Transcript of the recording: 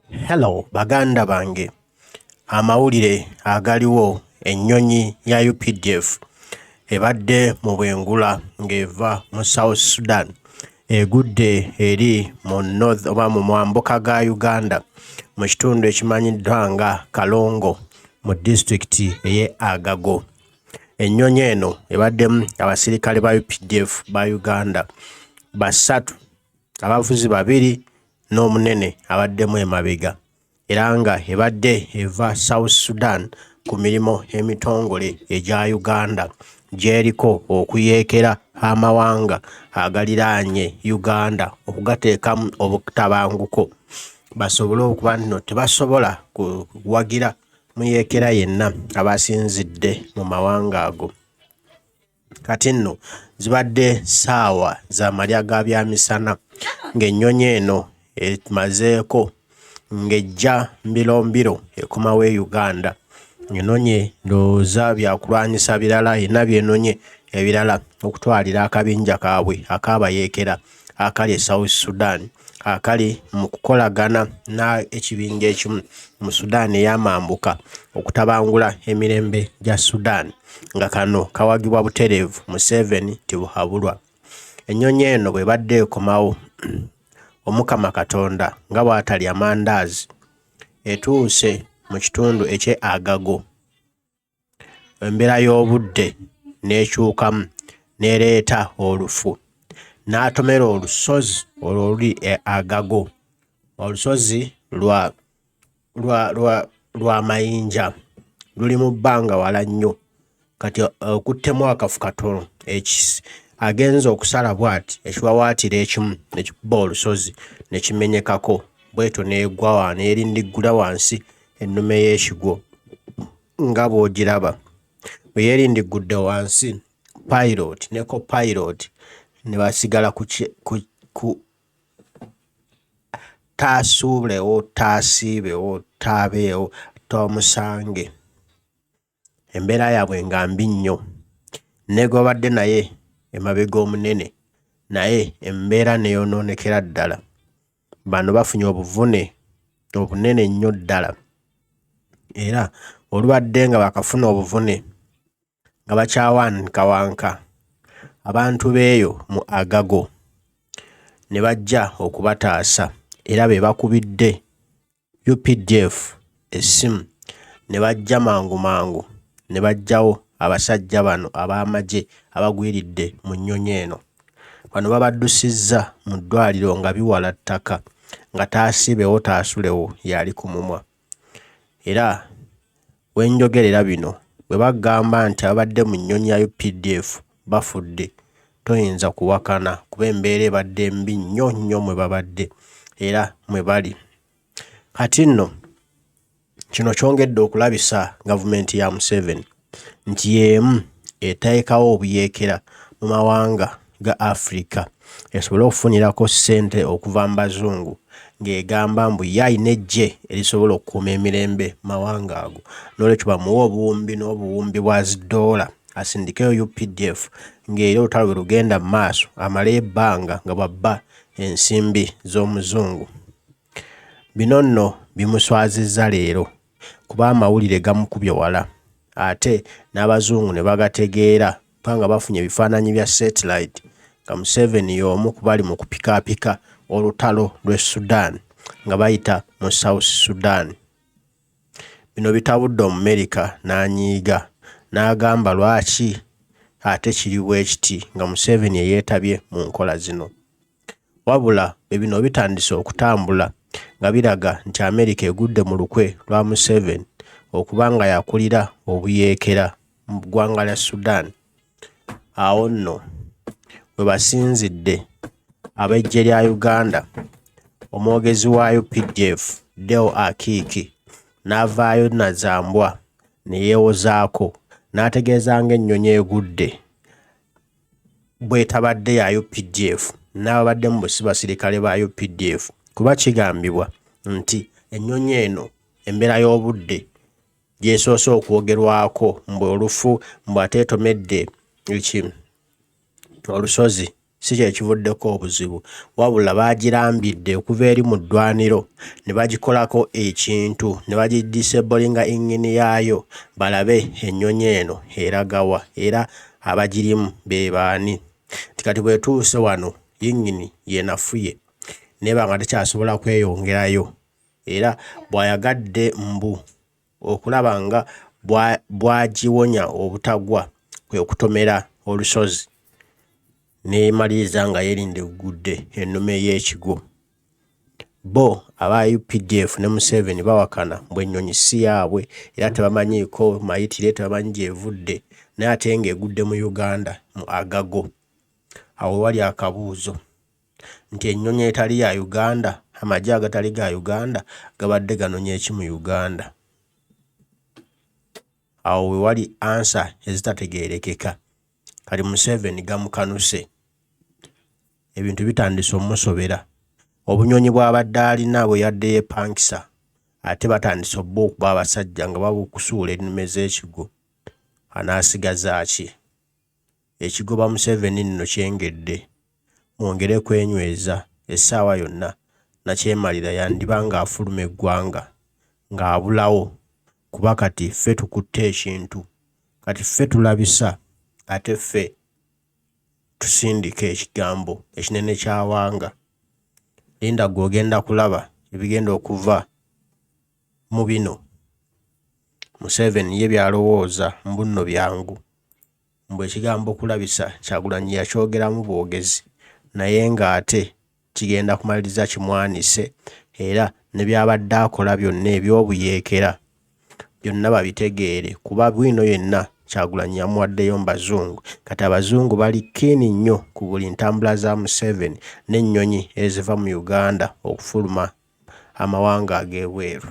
Hello baganda bange, amawulire agaliwo ennyonyi ya UPDF ebadde mu bwengula ng'eva mu South Sudan egudde eri mu North oba mu mwambuka ga Uganda mu kitundu ekimanyiddwa nga Kalongo mu disitulikiti ey'e Agago. Ennyonyi eno ebaddemu abasirikale ba UPDF ba Uganda basatu, abavuzi babiri n'omunene abaddemu emabega era nga ebadde eva South Sudan ku mirimu emitongole egya Uganda gy'eriko okuyeekera amawanga agaliraanye Uganda okugateekamu obutabanguko basobole okuba nti no tebasobola kuwagira muyeekera yenna aba asinzidde mu mawanga ago. Kati nno zibadde ssaawa za malya ga byamisana ng'ennyonyi eno emazeeko ng'ejja mbirombiro ekomawo e Uganda enonye ndowooza byakulwanyisa birala erina by'enonye ebirala okutwalira akabinja kaabwe ak'abayeekera akali e South Sudan akali mu kukolagana n'ekibinja ekimu mu Sudan ey'amambuka okutabangula emirembe gya Sudan nga kano kawagibwa butereevu Museveni Tibuhaburwa. Ennyonyi eno bw'ebadde ekomawo, Omukama Katonda nga bw'atalya mandaazi etuuse mu kitundu eky'e Agago embeera y'obudde n'ekyukamu n'ereeta olufu n'atomera olusozi olwo oluli e Agago. Olusozi lwa lwa lwa lwa mayinja luli mu bbanga wala nnyo kati okuttemu akafu katono ekisi agenze okusala bw'ati ekiwawaatiro ekimu ne kikuba olusozi ne kimenyekako bw'etyo n'egwa wa n'erindiggula wansi ennume y'ekigwo nga bw'ogiraba. Bwe yeerindiggudde wansi pilot ne copilot ne basigala ku ku ku taasuulewo, taasiibewo, taabeewo, toomusange. Embeera yaabwe nga mbi nnyo. Ne gwe babadde naye emabega omunene naye embeera n'eyonoonekera ddala. Bano bafunye obuvune obunene ennyo ddala era olubadde nga baakafuna obuvune nga bakyawankawanka, abantu b'eyo mu Agago ne bajja okubataasa era be bakubidde UPDF essimu ne bajja mangu mangu ne baggyawo abasajja bano ab'amagye abagwiridde mu nnyonyi eno. Bano babaddusizza mu ddwaaliro nga biwala ttaka nga taasiibewo taasulewo y'ali ku mumwa era we njogerera bino bwe bagamba nti ababadde mu nnyonyi ya UPDF bafudde toyinza kuwakana kuba embeera ebadde mbi nnyo nnyo mwe babadde era mwe bali. Kati nno kino kyongedde okulabisa gavumenti ya Museveni nti y'emu eteekawo obuyeekera mu mawanga ga Afrika esobole okufunirako ssente okuva mu bazungu ng'egamba mbu ye alina eggye erisobola okukuuma emirembe mu mawanga ago noolwekyo bamuwe obuwumbi n'obuwumbi bwa ziddoola asindikeyo UPDF ng'era olutalo bwe lugenda mu maaso amaleyo ebbanga nga bw'abba ensimbi z'omuzungu. Bino nno bimuswazizza leero kuba amawulire gamukubye wala ate n'Abazungu ne bagategeera kubanga bafunye ebifaananyi bya Satellite nga Museveni y'omu ku bali mu kupikaapika olutalo lw'e Sudan nga bayita mu South Sudan. Bino bitabudde Omumerika n'anyiiga n'agamba lwaki ate kiri bwekiti nga Museveni yeyeetabye mu nkola zino. Wabula bwe bino bitandise okutambula nga biraga nti Amerika egudde mu lukwe lwa Museveni okuba nga y'akulira obuyeekera mu ggwanga lya Sudan. Awo nno we basinzidde ab'eggye lya Uganda, omwogezi wa UPDF Deo Akiiki n'avaayo Nazambwa ne yeewozaako n'ategeeza ng'ennyonyi egudde bw'etabadde ya UPDF n'ababaddemu bo si basirikale ba UPDF kuba kigambibwa nti ennyonyi eno embeera y'obudde gy'esoose okwogerwako mbu olufu mbu ate etomedde eki olusozi. si kye kivuddeko obuzibu wabula baagirambidde okuva eri mu ddwaniro ne bagikolako ekintu ne bagidisebolinga yingini yaayo balabe ennyonyi eno eraga wa era abagirimu be baani nti kati bw'etuuse wano yingini y'enafuye n'eba nga tekyasobola kweyongerayo era bw'ayagadde mbu okulaba nga bw'agiwonya obutagwa kwe kutomera olusozi n'emaliriza nga yeerindiggudde ennume y'ekigwo. Bo aba updf ne Museveni bawakana mbu ennyonyi si yaabwe era tebamanyiiko mayitire, tebamanyi gy'evudde naye ate ng'egudde mu Uganda mu Agago. Awo we wali akabuuzo nti ennyonyi etali ya Uganda, amagye agatali ga Uganda gabadde ganonya ki mu Uganda? Awo we wali ansa ezitategeerekeka. Kati Museveni gamukanuse, ebintu bitandise omusobera. Obunyonyi bw'abadde alina bwe yadde yeepangisa ate batandise obukuba abasajja nga babukusuula ennume z'ekigwo. Anaasigaza ki? Ekigoba Museveni nno kyengedde. Mwongere kwenyweza, essaawa yonna nnakyemalira yandiba ng'afuluma eggwanga ng'abulawo kuba kati ffe tukutte ekintu, kati ffe tulabisa ate ffe tusindika ekigambo ekinene kya Wanga. Linda ggwe ogenda kulaba ebigenda okuva mu bino. Museveni ye by'alowooza mbu nno byangu. Mbu ekigambo kulabisa Kyagulanyi yakyogeramu bwogezi naye ng'ate kigenda kumaliriza kimwanise era ne by'abadde akola byonna eby'obuyeekera byonna babitegeere kuba bwino yenna Kyagulanyi yamuwaddeyo mu Bazungu. Kati Abazungu bali kkiini nnyo ku buli ntambula za Museveni n'ennyonyi eziva mu Uganda okufuluma amawanga ag'ebweru.